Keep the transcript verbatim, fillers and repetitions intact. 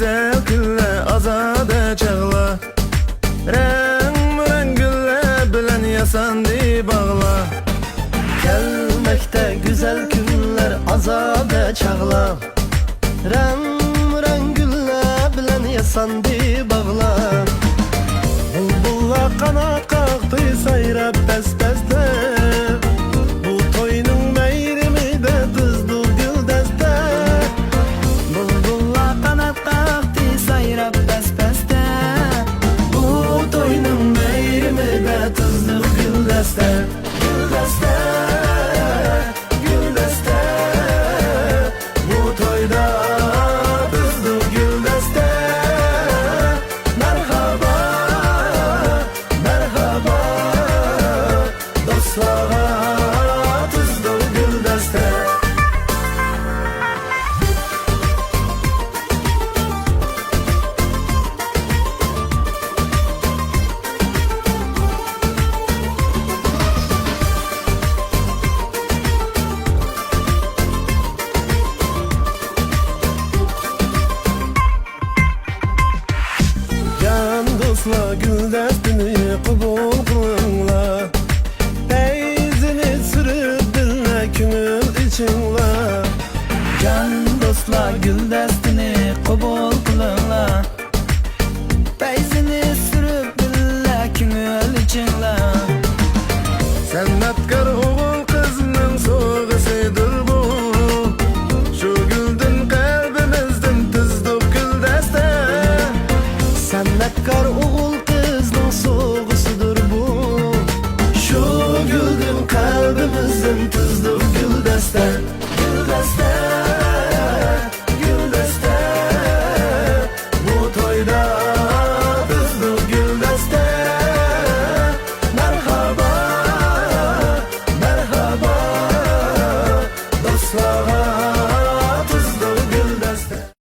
گۈزەل كۈنلەر، ئازادە چاغلار، رەڭ-رەڭ گۈللەر بىلەن ياساندى باغلار. كەلمەكتە گۈزەل كۈنلەر، ئازادە چاغلار، رەڭ-رەڭ گۈللەر بىلەن ياساندى باغلار. بۇلبۇللار قانات قاقتى سايراپ پەس-پەستە، بۇ توينىڭ مەيرىمىدە تىزدۇق گۈلدەستە. بۇلبۇللار قانات قاقتى سايراپ پەس-پەستە، بۇ توينىڭ مەيرىمىدە تىزدۇق گۈلدەستە. گۈلدەستە، گۈلدەستە، بۇ تويدا بىزنىڭ گۈلدەستە. مەرھابا، مەرھابا، دوستلارغا تىزدۇق گۈلدەستە. جان دوستلار، گۈلدەستىنى قوبۇل قىلىڭلار، پەيزىنى سۈرۈپ بىللە كۆڭۈل ئېچىڭلار. جان دوستلار، گۈلدەستە